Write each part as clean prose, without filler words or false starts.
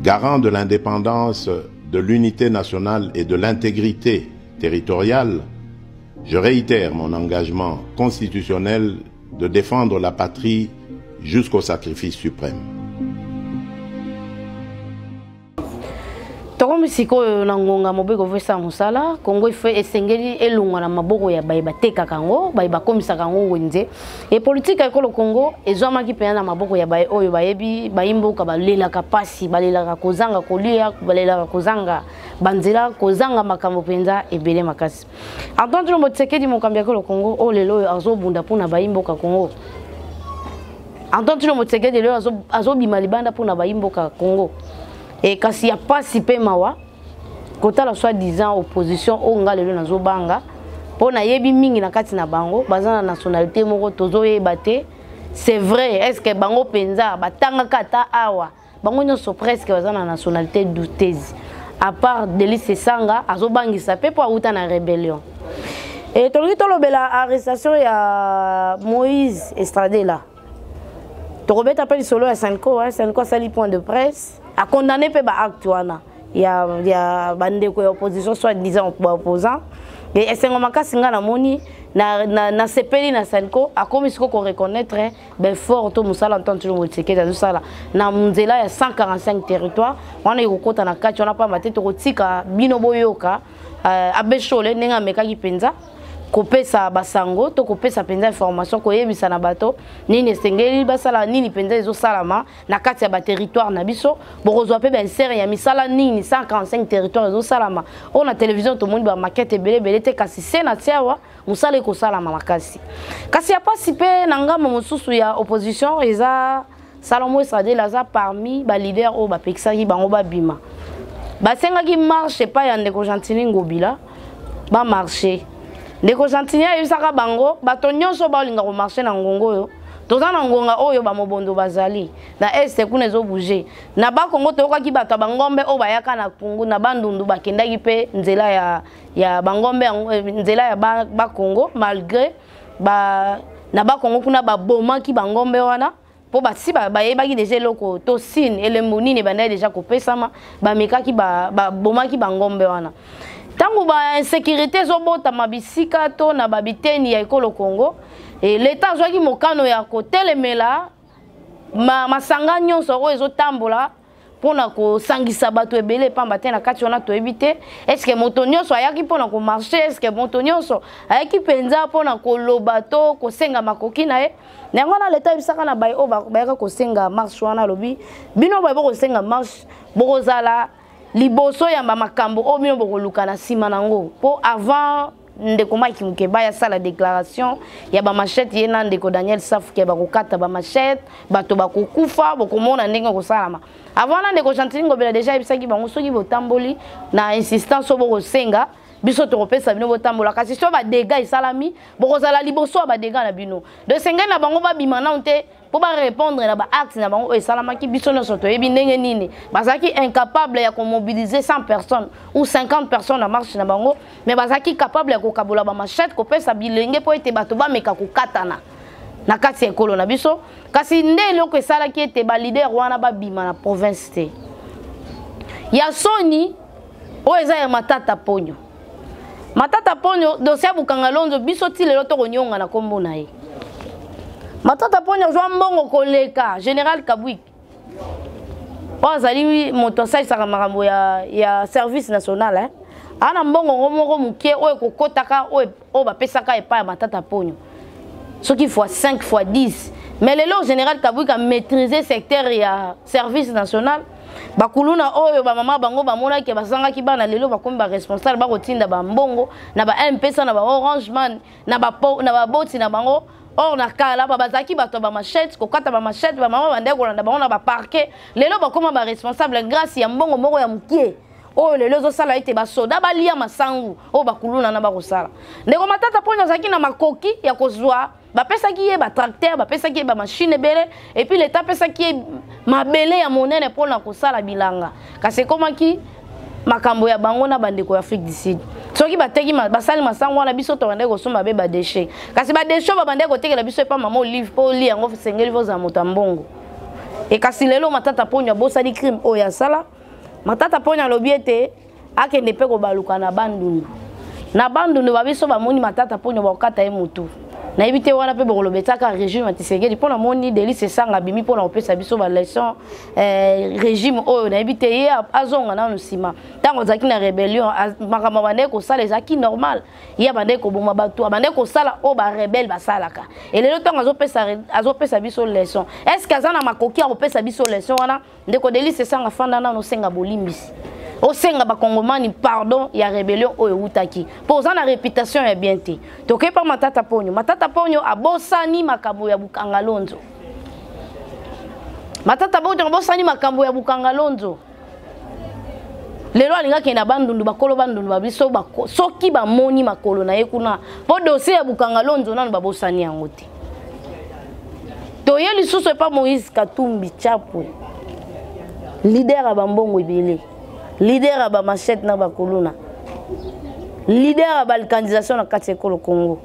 Garant de l'indépendance, de l'unité nationale et de l'intégrité territoriale, je réitère mon engagement constitutionnel de défendre la patrie jusqu'au sacrifice suprême. Tokomi sikoyo na ngonga mobeko vesa mosala Kongo ife esengeli elongwa na maboko ya baye batekaka yango, baye bakomisaka yango wenze. E politike ya ekolo Kongo ezwamaki mpenza na maboko ya baye oyo bayebi bayimboka balelaka pasi, balelaka kozanga kolia, balelaka kozanga banzela, kozanga makambo mpenza ebele makasi. Antoine Tshilombo Tshisekedi, mokambi ya ekolo Kongo oyo lelo oyo azobunda mpona bayimboka Kongo. Antoine Tshilombo Tshisekedi lelo azobima libanda mpona bayimboka Kongo. E kasi ya pasi mpe mawa kotala soi-disant opposition oyo nga lelo nazobanga mpo nayebi mingi na kati na bango baza na nationalité moko tozoyeba te. C'est vrai, est-ce que bango mpenza batangaka ata awa? Bango nyonso presque baza na nationalité douteuse, à part Delly Sesanga azobangisa mpe mpo awuta na rébellion. E tolingi tolobela arrestation ya Moïse Estradela, tokobeta mpe lisolo ya Cenco. Cenco asali point de presse, acondamné mpe baacte wana ya bandeko ya opposition, soit disant baopposant. E esengo makasi nga namoni, nasepeli na Cenco akomi sikoyo koreconnaître baeffort to mosala Antoine Tshilombo Tshisekedi azosala na nzela ya 145 territoire wana. Ekokɔta na kati wana pamba te, tokotika bino boyoka abbé Shole ndenge amekaki mpenza kopesa basango to kopesa mpenza information, koyebisa na bato nini esengeli basala, nini mpenza ezosalama na kati ya baterritoire na biso. Bokozwa mpe bainsere ya misala nini 145 territoire ezosalama. Oyo na télévision tomoni bamaquette ebele ebele te, kasi se na tia awa mosala ekosalama makasi. Kasi ya pasi mpe na ngambo mosusu ya opposition eza Salomo Estradel, aza parmi baleader oyo bapekisaki bango babima. Basengaki marche epai ya ndeko Gentiny Ngobila, bamarche. Ndeko Gentiny ayebisaka bango bato nyonso baolinga komarche na ngongo oyo toza na ngonga oyo bamobondo bazali na este kuna ezobouge na Bakongo. Toyokaki bato ya bangombe oyo bayaka na Kongo na Bandundu, bakendaki mpe nzela ya bangombe, nzela ya Bakongo, malgré ba, na Bakongo kuna babomaki bangombe wana mpo basi bayebaki déjà eloko to signe, elembo nini ebandaki déjà kopesama. Bamekaki, babomaki bangombe wana. Ntango bainsécurité ezobotama bisika to na babiteni ya ekolo Congo, e leta azwaki mokano ya kotelemela masanga nyonso oyo ezotambola mpona kosangisa bato ebele, pamba te na kati wana toyebi te est-ce moto nyonso ayaki mpona komarche, est-ce moto nyonso ayaki mpenza mpona koloba to kosenga makoki na ye. Na yango wana leta ayebisaka na baye oyo bayaka kosenga marche wana, alobi: bino boye bokosenga marche, bokozala liboso ya makambo oyo bino bokoluka na nsima nango. Mpo avant ndeko Mike Mukeba asala déclaration ya bamachete, ye na ndeko Daniel Safuki bakokata bamachete, bato bakokufa, bokomona ndenge kosalama. Avant na ndeko Gentiny Ngobila déjà ayebisaki bango: soki botamboli na insistance oyo bokosenga biso, tokopesa bino botambola, kasi so badégâts esalami, bokozala liboso ya badégâts na bino. Donc esengeli na bango babima nano te mpo barépondre na baacte na bango oyo esalamaki. Biso nyonso toyebi ndenge nini bazalaki incapable ya komobiliser 100 personnes ou 50 personnes na marche na bango, mais bazalaki capable ya kokabola bamachete, kopesa bilenge mpo ete bato bameka kokatana na kati ya ekolo na biso. Kasi nde eloko esalaki ete baleader wana babima na province te. Ya soni oyo eza ya Matata Ponyo. Matata Ponyo, dossier ya Bukanga Lonzo, biso ti lelo tokonyonga na nkombo na ye. Matata Ponyo azwa mbongo koleka général Kabwik oyo azali moto asalisaka makambo ya service national, eh? Ana mbongo ngo moko moke oyo ekokɔtaka, oyo bapesaka epai ya Matata Ponyo, soki fois 5 fois 10. Mais lelo général Kabwik amaîtrise secteur ya service national. Bakuluna oyo bamama bango bamonaki basangaki bana, lelo bakomi baresponsable, bakotinda bambongo na ba M-Pesa, na ba Orange Money, na baboti na bango. Or na kala bazalaki bato ya bamachete, kokata bamachete, bamama bandeki kolanda bango na baparquet. Lelo bakóma baresponsable grâce ya mbongo moko ya mokie oyo lelo ezosala ete basoda balia masangu oyo bakuluna na bakosala. Ndeko Matata Mponi azalaki na makoki ya kozwa, bapesaki ye batracteur, bapesaki ye bamachine ebele, et puis leta apesaki ye mabele ya monene mpona kosala bilanga. Kasi ekomaki makambo ya bango na bandeko ya Afrique du Sud. Soki bateki, basali masango wana, biso tobandaki kosomba be badéchets. Kasi badéchets oyo babandaki kotekela biso epa mama Olive, mpo olia yango sengeli ozala moto ya mbongo. E kasi lelo Matata Ponyo abosali crime oyo asala. Matata Ponyo alobi ete akende mpe kobaluka na Bandundu. Na Bandundu ba biso bamoni Matata Ponyo bakokata ye motu. Nayebi te wana mpe bokoloba etiaka régime ya Tshisekedi mpo namoni Delly Sesanga abimi mpo na kopesa biso ba leçon eh, régime oyo nayebi te ye azonga nanu nsima ntango azalaki na rébellion makambo abandaki kosala ezalaki normal ye abandaki koboma bato abandaki kosala oyo barebele basalaka elelo ntango azopesa biso leçon est ce que aza na makoki ya kopesa biso leçon wana Ndeko Delly Sesanga fanda nano osenga bolimbisi. Osenga ba Kongomani pardon ya rébellion oyo ewutaki. Po oza na réputation ya bien te. Toke pa Matata Ponyo. Matata Ponyo abosani makambo ya Bukanga Lonzo. Matata Ponyo abosani makambo ya Bukanga Lonzo. Lelo alingaki na Bandundu bakolo Bandundu ba biso soki bamoni makolo na ye kuna po dossier ya Bukanga Lonzo nanu babosani yango te. Toye lisusu epa Moïse Katumbi Chapwe, leader ya bambongo ebele, leader ya bamachete na bakuluna, leader ya balkanisation na kati ya ekolo Congo,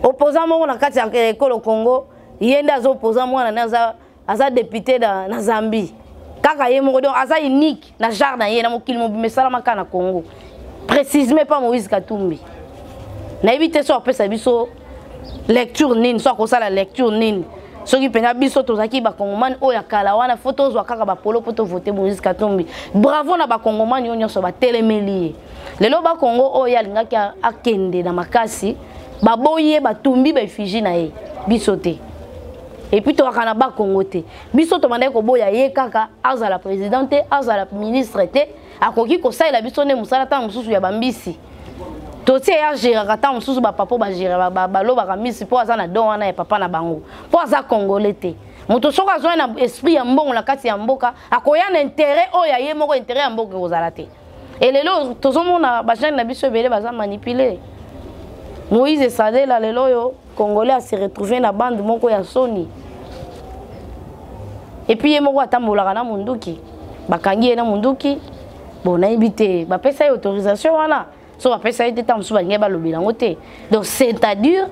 opposant moko na kati ya ekolo Congo, ye nde azo opposant mwana ne aza, aza député na, na Zambie kaka ye moko, donc aza unique na genre na ye na mokili mobimba esalama kaka na Congo, précisément pa Moïse Katumbi. Nayebi te so apesa biso lecture nini, so akosala lecture nini. Soki mpenza biso tozalaki bakongomani oyo ya kala wana, fo tozwa kaka bapolo mpo tovote Moïse Katumbi. Bravo na bakongomani oyo nyonso batelemeli ye. Lelo bakongo oyo alingaki akende na makasi, baboyi ye, batumbi baefigi na ye, biso te. Et puis tokaka na bakongo te. Biso tobandaki koboya ye kaka azala président te, azala ministre te, akoki kosalela biso nde mosala ntango mosusu ya bambisi. Totie ye agéraka ntango mosusu bapapa bagéraka, balobaka mbisi mpo aza na don wana ya papa na bango, mpo aza congolais te. Moto soki azwa na esprit ya mbongo na kati ya mboka, akoya na intérêt oyo ya ye moko, intérêt ya mboka ekozala te. Et lelo tozomona ba jeunes na biso ebele baza manipulé. Moïse Sadela lelo oyo congolais a se retrouver na bande moko ya soni. Et puis ye moko atambolaka na munduki, bakangi ye na munduki, bon nayebi te bapesa ye autorisation wana, so bapesa ye te ntango mosusu balingi balobela yango te. Donc c'est-à-dire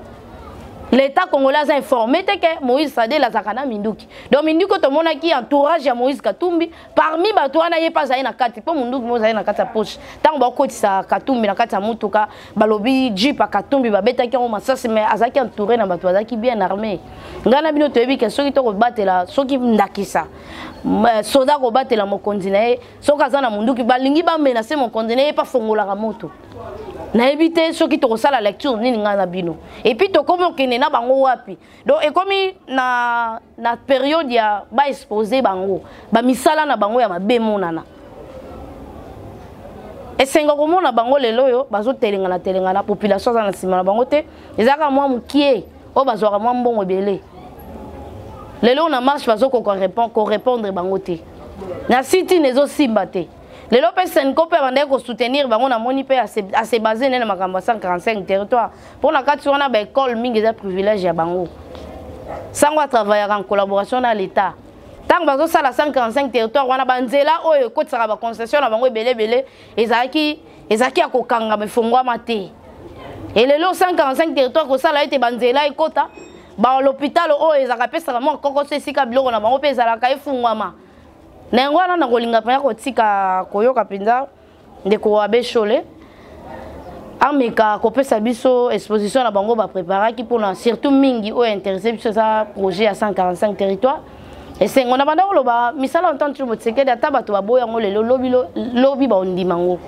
l'État congolais a informé que Moïse Sadela azalaka na minduki. Donc minduki tomonaki entourage ya Moïse Katumbi parmi bato wana ye pa azali na kati, mpo munduki mo azali na kati ya poche. Ntango bakotisa Katumbi na kati ya mutuka, balobi jeep ya Katumbi babetaki yango masasi, mais azalaki entouré na bato bazalaki bien armé. Ngai na bino toyebi ke soki tokobatela, soki ndakisa soda kobatela mokonzi na ye, soki aza na munduki balingi bamenase mokonzi na ye, pa fongolaka moto. Nayebi te soki tokosala lecture nini ngai na bino. Et puis tokomi okende na bango wapi? Donc ekomi na, na période ya ba exposer bango, ba misala na bango ya mabe monana. Esengo komona bango lelo oyo bazotelengana telengana, population aza na nsima na bango te, ezalaka mwa mokie oyo bazwaka mwa mbongo ebele. Lelo na marche bazokoka korépondre bango te, na sitine ezosimba te. Lelo mpe Senco mpe abandaki kosoutenir bango, namoni mpe ase base nde na makambo ya 145 territoire, mpo na kati wana baekole mingi eza privilège ya bango. Sango atravaillaka en collaboration na l'État. Ntango bazosala 145 territoire wana, banzela oyo ekotisaka baconcession na bango ebele ebele ezalaki ya kokangama, efongwama te. Elelo 145 territoire kosala ete banzela ekota balopitalo oyo ezalaka pesaka mwa kokoso esika biloko na bango mpe ezalaka efungwama. Na yango wana nakolinga mpenza kotika koyoka mpenza ndeko Abe Shole ameka kopesa biso exposition na bango bapreparaki mpona surtout mingi oyo intéressé biso eza projet ya 145 territoire. Esengo na banda koloba misala Antoine Tshilombo Tshisekedi, ata bato baboya yango lelo, lobi, lobi baondima yango.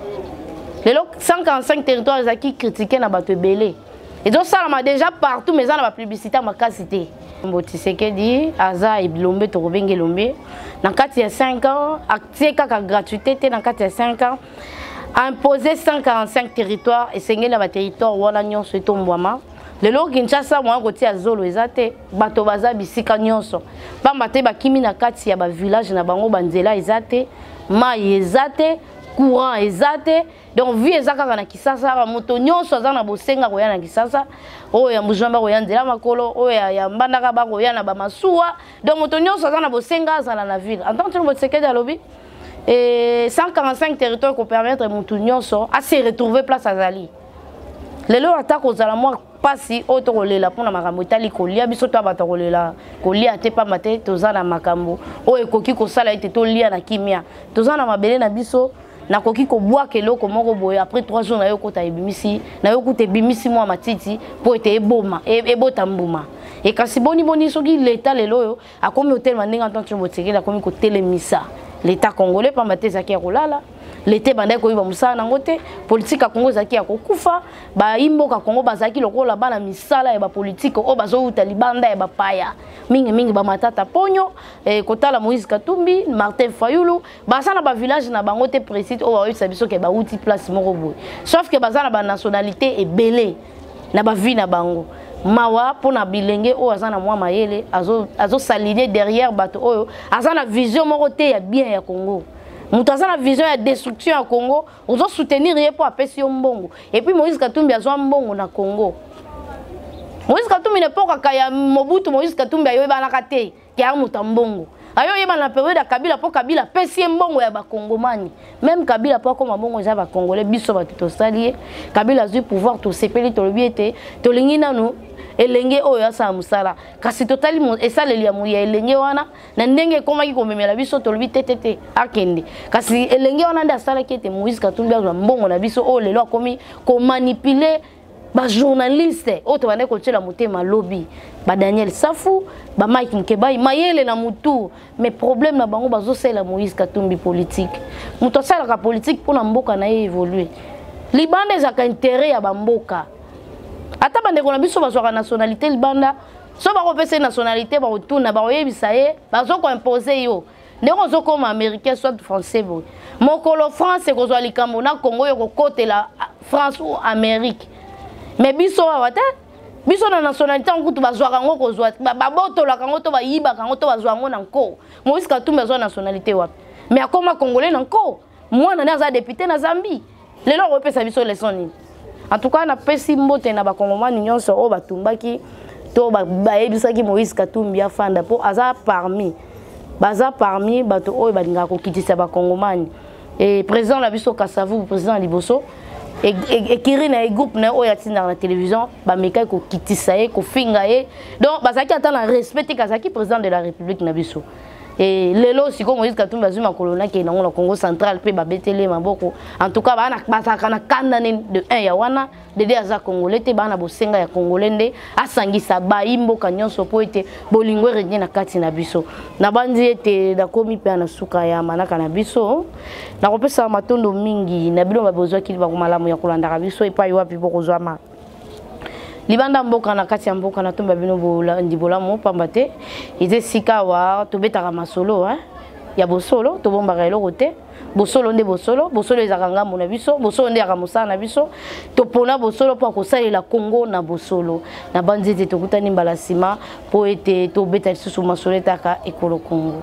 Lelo 145 territoire ezalaki critiqué na bato ebele, ezosalama déjà partout, mais eza na bapublicité ya makasi te. Tshilombo Tshisekedi aza elombe, tokobenga elombe na kati ya 5 ans, atie kaka gratuité te na kati ya 5 ans, imposer 145 territoire. Esengeli na baterritoire wana nyonso etombwama. Lelo Kinshasa mwa kotia zolo eza te, bato baza bisika nyonso, pamba te bakimi na kati ya bavillage na bango, banzela eza te, mai eza te, courant eza te. Donc vie eza kaka na Kinshasa, moto nyonso aza na bosenga koya na Kinshasa, oyo ya Mbujimba bakoya nzela makolo, oyo ya Mbandaka bakoya na bamasuwa. Donc moto nyonso aza na bosenga azala na ville. En tant que Tshilombo Tshisekedi alobi et 145 territoires ko permettre moto nyonso a se retrouver place azali. Lelo ata kozala mwa mpasi oyo tokolela mpona makambo etali kolia. Biso to bato kolela kolia te, pamba te toza na makambo oyo ekoki kosala ete tolia na kimia. Toza na mabele na biso, nakoki kobwaka eloko moko boye, après 3 jours nayo kota ebimisi, nayo kuta ebimisi mwa matiti mpo ete eboma ebota mbuma. Ekasi boni boni soki leta lelo oyo akomi otelema ndenge Antoine Tshilombo Tshisekedi akomi kotelemisa leta congolais, pamba te ezalaki ya kolala, leta ebandaki koyiba mosala nango te, politike ya Congo ezalaki ya kokufa, bayimboka Congo bazalaki lokola bana misala ya bapolitike oyo bazowuta libanda ya bapaya, mingimingi bamatata ponyo kotala Moïse Katumbi, Martin Fayulu. Baza na bavillage na bango te précis oyo bayebisa biso ke bawuti place moko boye, sauf ke baza na banationalité ebele na bavie na bango. Mawa mpona bilenge oyo aza na mwa mayele, azosaline derrière bato oyo aza na vision moko te ya bien ya Congo. Moto aza na vision ya destruction ya Congo, ozosoutenir ye mpo apesi yo mbongo. Et puis Moïse Katumbi azwa mbongo na Congo. Moïse Katumbi na époque ya Mobutu, Moïse Katumbi ayoyebanaka te ke ya moto ya mbongo. Ayo oyeba na période ya Kabila, mpo Kabila apesi ye mbongo ya bakongomani. Même Kabila mpo akoma mbongo eza bakongolais, biso bato tosali ye. Kabila azwi pouvoir, tosepeli, tolobi ete tolingi nanu elenge oyo asala mosala. Kasi totali esaleli ya elenge wana na ndenge ekomaki komemela biso, tolobi te te te, akende. Kasi elenge wana nde asalaki ete Moïse Katumbi azwa mbongo na biso, oyo lelo akomi komanipuler bajournaliste oyo tobandaki kotiela motema lobi, badaniel Safu, bamike Mukebayi, mayele na mutu. Mais problème na bango, bazosalela Moïse Katumbi politique. Moto asalaka politique mpona mboka na ye évolue libanda, ezalaka intérêt ya bamboka. Ata bandeko na biso bazwaka nationalité libanda, so bakopesa ye nationalité, bakotuna, bakoyebisa ye, bazokoimpose yo ndenge ozokoma américain soit français boye. Mokolo France ekozwa likambo na Congo, oyo kokotela France ou Amérique. Mais biso awa te, biso na nationalité yango kutu bazwaka yango kozwa, babotolaka yango to bayibaka yango to bazwa yango na nko. Moïse Katumbi azwa nationalité wapi? Mais akoma congolais na nko. Mwana ne aza député na Zambie. Lelo akopesa biso leçon nini? En tout cas, napesi mbote na bakongomani nyonso oyo batumbaki to bayebisaki Moïse Katumbi afanda, mpo aza parmi, baza parmi bato oyo balingaka kokitisa bakongomani. E président na biso Kasavu, président ya liboso, ekiri na ye, groupe na ye oyo atindaka na télévision, bamekaki kokitisa ye, kofinga ye. Donc bazalaki ata na respect te, kazalaki président de la République na biso. E lelo sikoyo Moïse Katumbi azwi makolo nakende nango na Congo central mpe babeteli ye maboko. En tout cas, bazalaka na kanda nde de 1 ya wana dede aza congolais te. Baa na bosenga ya congolais nde asangisa bayi mboka nyonso mpo ete bolingo erenie na kati na biso. Nabandi ete nakomi mpe na suka ya manaka na biso. Nakopesa matondo mingi na bino babozwaki bango malamu ya kolandaka biso epai wapi bokozwama, libanda mboka, na kati ya mboka. Natomba bino bolandi bolamu, pamba te eza esika awa tobetaka masolo ya bosolo, tobombaka eloko te. Bosolo nde bosolo, bosolo ezalaka ngambo na biso, bosolo nde yaka mosala na biso. Topona bosolo mpo akosalela Kongo na bosolo. Na bandi ete tokutani mbala nsima mpo ete tobeta lisusu masolo etaka ekolo Kongo.